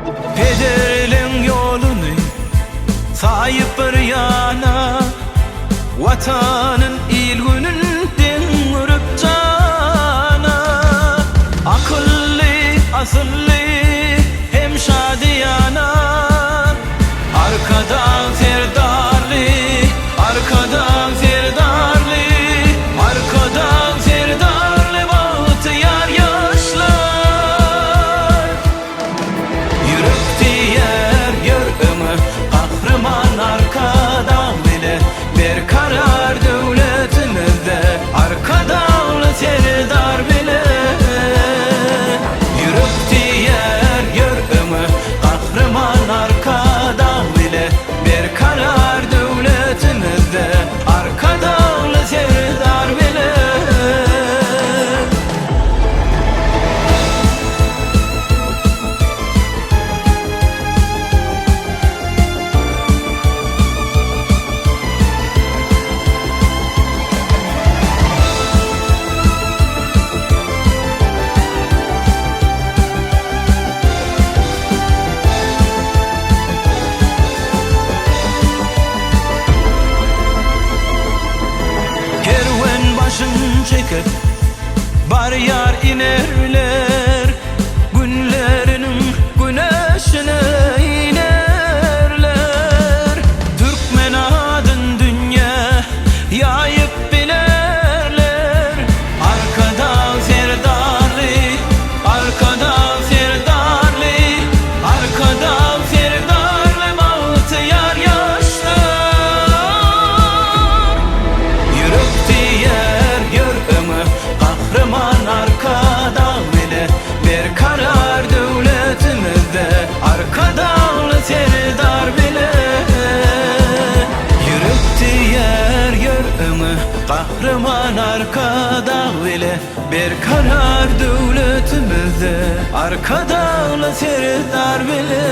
Pederleň ýoluny saýyp bir ýana, Watanyn il-günün deň görüp jana. Akylly, asylly hem şadyýana, Arkadag Serdarly, Arkadag Serdarly, Arkadag Serdarly bagtyýar ýaşlar. Ýürek diýer, ýör öňe, Gahryman Arkadag bile, Berkarar döwletimizde, Arkadagly Serdar bile. Ýürek diýer, ýör öňe, Gahryman Arkadag bile, Berkarar döwletimizde, Arkadagly Serdar bile. Kerwen başyn çekip barýar inerler, Günleriniň güneşine inerler. Türkmen adyn dünýä ýaýyp bilerler. Arkadag Serdarly, Arkadag Serdarly, Arkadag Serdarly bagtyýar ýaşlar. Ýürek diýer, ýör öňe, Gahryman Arkadag bile, Berkarar döwletimizde, Arkadagly Serdar bile. Ýürek diýer, ýör öňe, Gahryman Arkadag bile, Berkarar döwletimizde, Arkadagly Serdar bile.